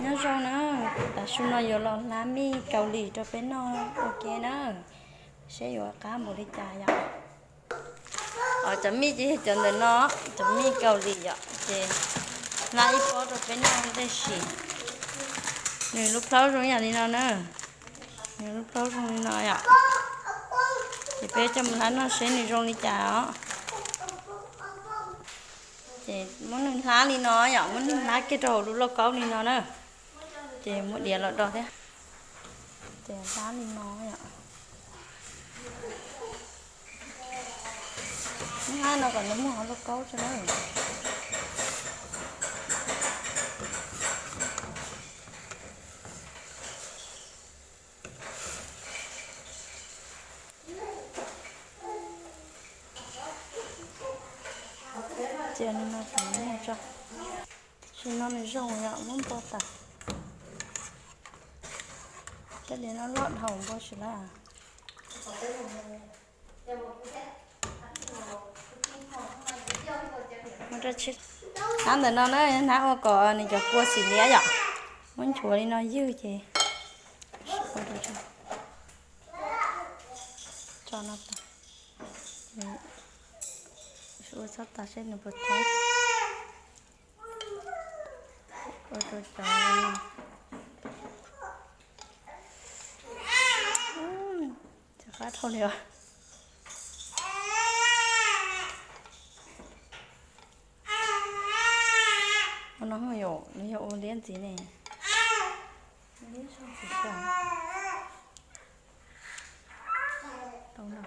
Nyob zoo na, tav su no yuav los hlab mij Kaus Lim rau peb noj ua ke na, seb yuav qab npaum li cas yom. Cov mij ces yog cov ntawm no, cov mij Kaus Lim yom, ces hlab ib pob rau peb noj ua ntej sim. Nws lub plaub zoo yam li no na, nws lub plaub zoo li no yom. Ces peb coj mus hlab noj seb nws zoo li cas os. Ces muab nws hlab li no yom, muab nws hlab kiag rau hauv lub lauj kaub li no na. Ces muab diav los do thiab. Ces hlab li no yom. Hlab no kom nws muaj hauv lauj kaub tso na. Cia li no kom nws muaj tso. Tam sim no nws zoo yom, muab npo tas. Tej diav no loj dhau npo tsis lawm. Hnab ntawm no na, hnab ua kom nws cov kua xim liab yom. Muab nchuav li no ywg ces tso no tas. Ua txhob tas seb nws puas thoob. Ua rau cov no. Cov qab dhau li os. Ua no yom, nws yog ua liab ntxiv ne. Liab zoo tsis xyaw. Tau no.